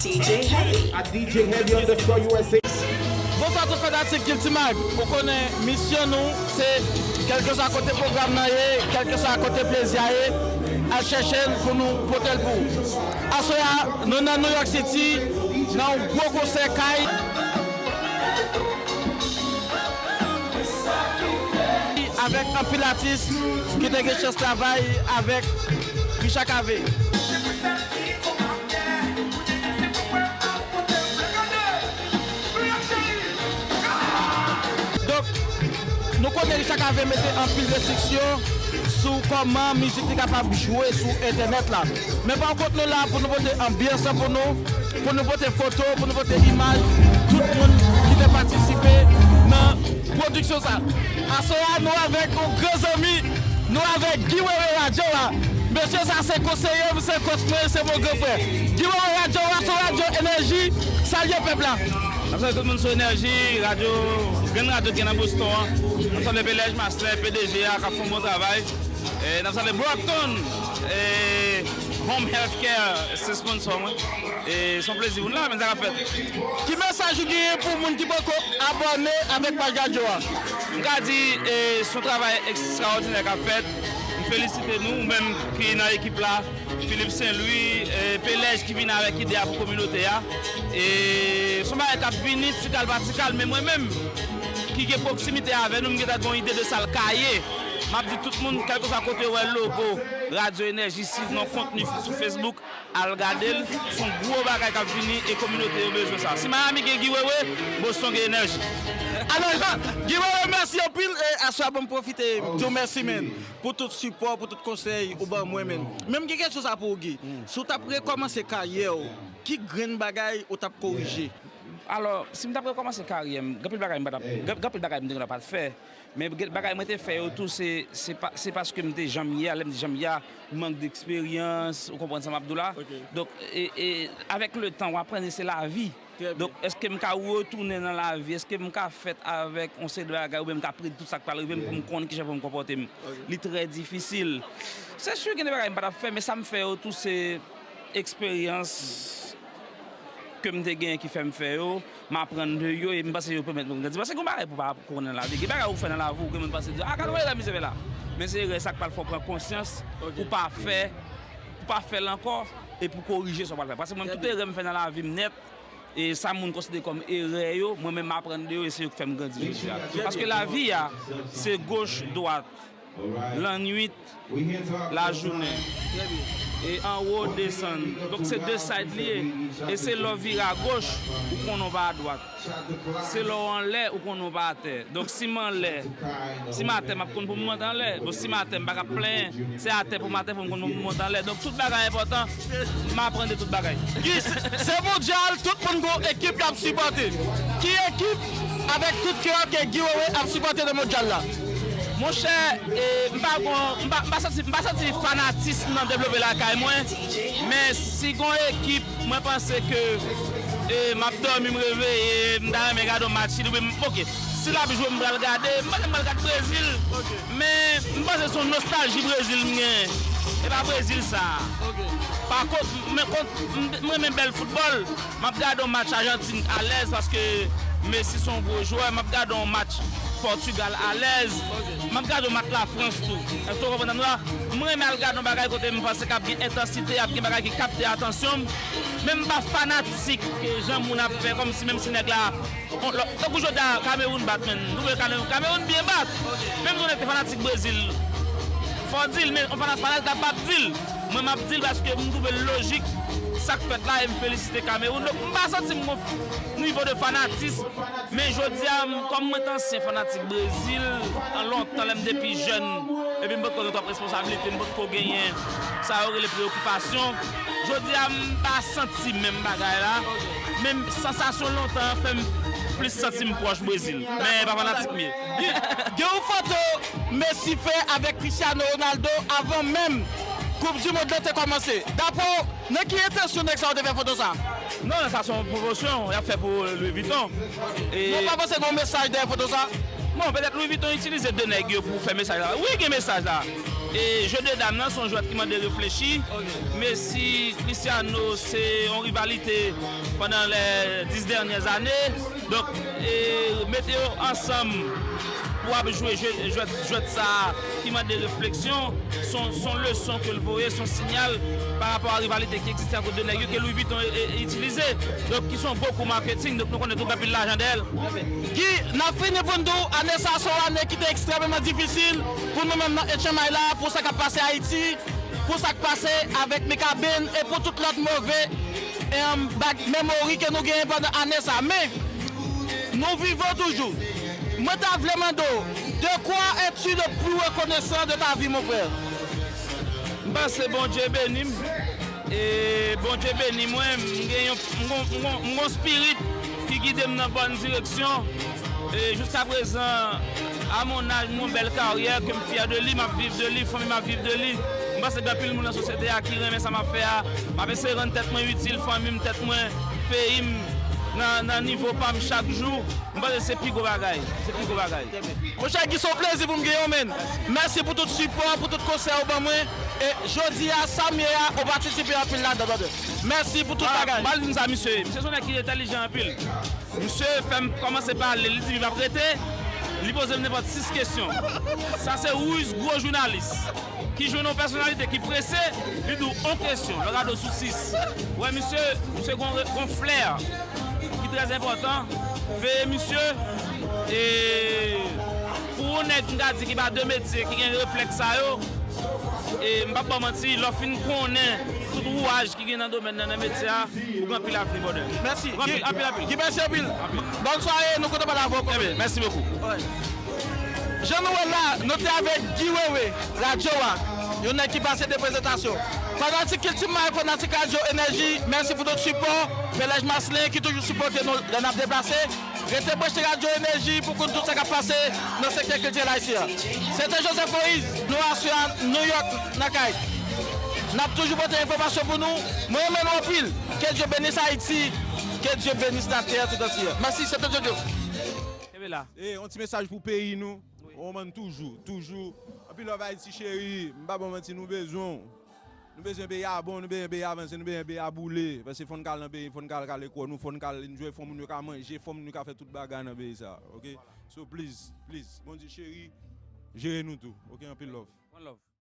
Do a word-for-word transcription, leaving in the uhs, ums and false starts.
D J Heavy. At D J Heavy underscore U S A. Bonswa tout fanatik Kilti Mag. Ou konnen misyon nou se, kèlkeswa kote pwogram nan ye, kèlkeswa kote plezi a ye, al chèche l pou nou pote l pou ou. Aswè a, nou nan New York City, nan yon gwo konsè kay. Avèk anpil atis ki te gen chans travay avèk Richard Cavé. Donk, nou konnen Richard Cavé mete anpil restriksyon sou kòman mizik li kapab jwe sou entènèt la. Men pa kont nou la pou nou pote anbyans lan pou nou, pou nou pote foto, pou nou pote imaj tout moun ki te patisipe nan pwodiksyon sa. Aswè a, nou avèk yon gran zanmi, nou avèk Guy Wewe Radyo a. Mesye, sa se konseye m, se kòch mwen, se mon gran frè. Guy Wewe Radyo a, se yon radyo enèji, salye pèp la. N ap salye tout moun sou Enèji, radyo, grenn radyo ki gen nan Boston an. N ap salye P L H Master, P D G a, k ap fè yon bon travay. E n ap salye Brockton, e Home Health Care, se sponsor mwen. E se yon plezi pou n la, men sa k ap fèt. Ki mesaj ou genyen pou moun ki poko abòne avèk paj radyo a? M ka di, e, se yon travay ekstraòdinè k ap fèt. M felisite nou, ou menm ki nan ekip la, Philippe Saint Louis, e, Pelèj ki vin avèk ide a pou kominote a. E se yon bagay k ap vini tikal pa tikal, men mwen menm, ki gen pwoksimite avè nou, m gentan gen yon ide de sa l ka ye. M ap di tout moun, kèlkeswa kote yo wè logo Radyo Enèji, si nan kontni sou Facebook, al gade l, se yon gwo bagay k ap vini e kominote yo bezwen sa. Si Miami gen Guy Wewe, Boston gen Enèji. Alò, Guy Wewe, mèsi anpil. E aswè a, ban m pwofite di w mèsi, men, pou tout sipò, pou tout konsèy ou ban mwen, men. Men m gen kesyon sa pou ou, Guy. Si w t ap rekòmanse karyè w, ki grenn bagay ou t ap korije? Alò, si m t ap rekòmanse karyè m, gen anpil bagay m pa t ap, gen, gen anpil bagay m te gentan pa t fè. Men gen bagay mwen te fè yo tou, se, se pa, se paske m te jan m ye a, lè m di jan m ye a, mank de eksperyans, ou konprann sa m ap di w la? Ok. Donk, e, e, avèk le tan, w aprann, e se lavi. Trè byen. Donk, èske m ka retounen nan lavi? Èske m ka fèt avèk yon seri de bagay, oubyen m ka predi tout sa k pral rive m pou m konn kijan pou m konpòte m? Ok. Li trè difisil. Se si gen de bagay m pa t ap fè, men sa m fè yo tou, se eksperyans ke m te genyen ki fè m fè yo, m aprann de yo, e m panse yo pèmèt mwen grandi. Paske gen bagay pou pa konnen nan lavi. Gen bagay ou fè nan lavi, ou gen moun panse di, "Ah, gade yon erè misye fè la." Men se erè sa k pral fè w pran konsyans, ok, pou pa fè, pou pa fè l ankò, e pou korije sa w pral fè. Paske mwen, tout erè m fè nan lavi m nèt, e sa moun konsidere kòm erè yo, mwen menm m aprann de yo, e se yo k fè m grandi jodi a. Paske lavi a, se goch, dwat, lannwit, lajounen. E anwo, desann. Donk, se de side li ye. E se lè w vire agoch, ou konnen w pa adwat. Se lè w anlè, ou konnen w pa atè. Donk, si m anlè, si m atè, m ap konn pou m monte anlè. Bon, si m atè, m pa ka plenyen. Se atè pou m atè, pou m konn pou m monte anlè. Donk, tout bagay enpòtan. M aprann de tout bagay. Guy, se, se mondyal, tout moun gon ekip y ap sipòte. Ki ekip avèk tout kè ke Guy Wewe ap sipòte nan mondyal la? Monchè, e, m pa gon, m pa, m pa santi, m pa santi fanatism nan devlope lakay mwen, men si gon ekip, mwen panse ke, e, m ap dòmi, m reveye, m ta renmen gade yon match, oubyen, ok, si l ap jwe, m pral gade, m panse m pral gade Brezil, men m panse se yon nostalji Brezil m genyen, e pa Brezil sa. Pa kont, men kont, m, m renmen bèl foutbòl, m ap gade yon match Ajantin alèz paske Messi se yon gwo jwè. M ap gade yon match Pòtigal alèz. M ap gade yon match Lafrans tou. Èske w konprann sa m di w la? M renmen al gade yon bagay kote m panse k ap gen entansite, ap gen bagay ki kapte atansyon m. Men m pa fanatik ke jan moun ap fè kòmsi menm si nèg la, on, lò, tankou jodi a Kamewoun bat, men m twouve Kamewoun, Kamewoun byen bat. Menm jan nèg te fanatik Brezil, fò w di l, men yon fana-, fanatik la p ap di l. Mwen, m ap di l paske m twouve l lojik, sa k fèt la, e m felisite Kamewoun. Donk, m pa santi m gon nivo de fanatism, men jodi a, m, kòm mwen te ansyen fanatik Brezil, an lontan, lè m te pi jèn, epi m potko gen twòp responsablite, m potko genyen sa yo rele preyokipasyon. Jodi a, m pa santi menm bagay la, men sansasyon lontan an fè m plis santi m pwòch Brezil, men pa fanatik m ye. Gen, gen yon foto Messi fè avèk Cristiano Ronaldo avan menm Koup di Mond lan te kòmanse. Daprè w, nan ki entansyon nèg sa yo te fè foto sa? Non, sa se yon pwomosyon y ap fè pou Louis Vuitton. E non, w pa panse gen yon mesaj dèyè foto sa? Bon, petèt Louis Vuitton itilize de nèg yo pou fè mesaj la. Wi, gen mesaj la. E jeu de dame nan se yon jwèt ki mande reflechi. Messi, Cristiano, se yon rivalite pandan les dix dernières années. Donk, e mete yo ansanm pou ap jwe jwèt, jwèt sa a ki mande refleksyon, se yon, se yon leson ke l voye, se yon sinyal pa rapò a rivalite ki egziste ant de nèg yo ke Louis Vuitton e, e, itilize. Donk, ki se yon gwo kou maketing. Donk, nou konnen tou gen anpil lajan dèyè l. Guy, n ap fini pou n di w, ane sa se yon ane ki te ekstrèmeman difisil pou nou menm nan H M I la, pou sa k ap pase Ayiti, pou sa k pase avèk Mikaben e pou tout lòt move, em, bag, memori ke nou genyen pandan ane sa. Men, nou vivan toujou. Mwen ta vle mande w, de quoi es-tu le plus reconnaissant de ta vie, mon frère? M panse Bondye beni m. E Bondye beni mwen, m gen yon, m gon, m gon, m gon spirit ki gide m nan bòn direksyon. E jiska prezan, a mon âge, m gon bèl karyè ke m fyè de li, m ap viv de li, fanmi m ap viv de li. M panse gen anpil moun nan sosyete a ki renmen sa m ap fè a. M ap eseye rann tèt mwen itil, fanmi m, tèt mwen, peyi m, nan, nan nivo pa m chak jou. M panse se pi gwo bagay. Se pi gwo bagay. Monchè Guy, se yon plezi pou m gen w, menn. Mèsi pou tout sipò, pou tout konsèy ou ban mwen. E jodi a, sa m ye a, ou patisipe anpil ladan, brother. Mèsi pou tout bagay. M pral di n sa, misye. Misye se yon nèg ki entèlijan anpil. Misye fè m kòmanse pale, li di li p ap rete. Li poze m nenpòt sis kesyon. Sa se ruz gwo jounalis ki jwenn yon pèsonalite ki prese, li di w yon kesyon, lè w gade w sou sis. Wè, misye, misye gon, gon flè ki trè enpòtan. Veye misye, e pou yon nèg m ka di ki pa de metye, ki gen reflèks sa yo, e m p ap ba w manti, lè w fin konnen tout wouyaj ki gen nan domèn nan, nan metye a, ou gen anpil avni, brother. Mèsi. Ou gen anpil, anpil, anpil. Guy, mèsi anpil. Bòn sware, nou kontan pale avè w. Mèsi bokou. Jan nou wè l la, nou te avèk Guy Wewe, radyo a, yon nèg ki pase de prezantasyon. Fanatik Kilti May, fanatik Radyo Enèji, mèsi pou tout sipò. Belèj Maslin ki toujou sipòte nou lè n ap deplase. Rete branche Radyo Enèji pou konn tout sa k ap pase nan sektè kiltirèl ayisyen an. Se te Joseph Moïse, nou aswè a New York nan kay. N ap toujou pote enfòmasyon pou nou. Mwen renmen nou anpil. Que Dieu bénisse Haïti. Que Dieu bénisse la terre tout entière. Mèsi, se te Jojo. Kenbe la. E yon ti mesaj pou peyi nou. Wi. Woman toujou, toujou. Anpil love Ayiti cheri. M pa ba w manti, nou bezwen w. Nou bezwen peyi a bon, nou bezwen peyi a avanse, nou bezwen peyi a boule. Paske fò n ka al nan peyi, fò n ka al kale kò nou, fò n ka al enjoy, fò moun yo ka manje, fò moun yo ka fè tout bagay nan peyi sa, oke? So please, please, Bondye cheri, jere nou tou, oke? Anpil love. One love.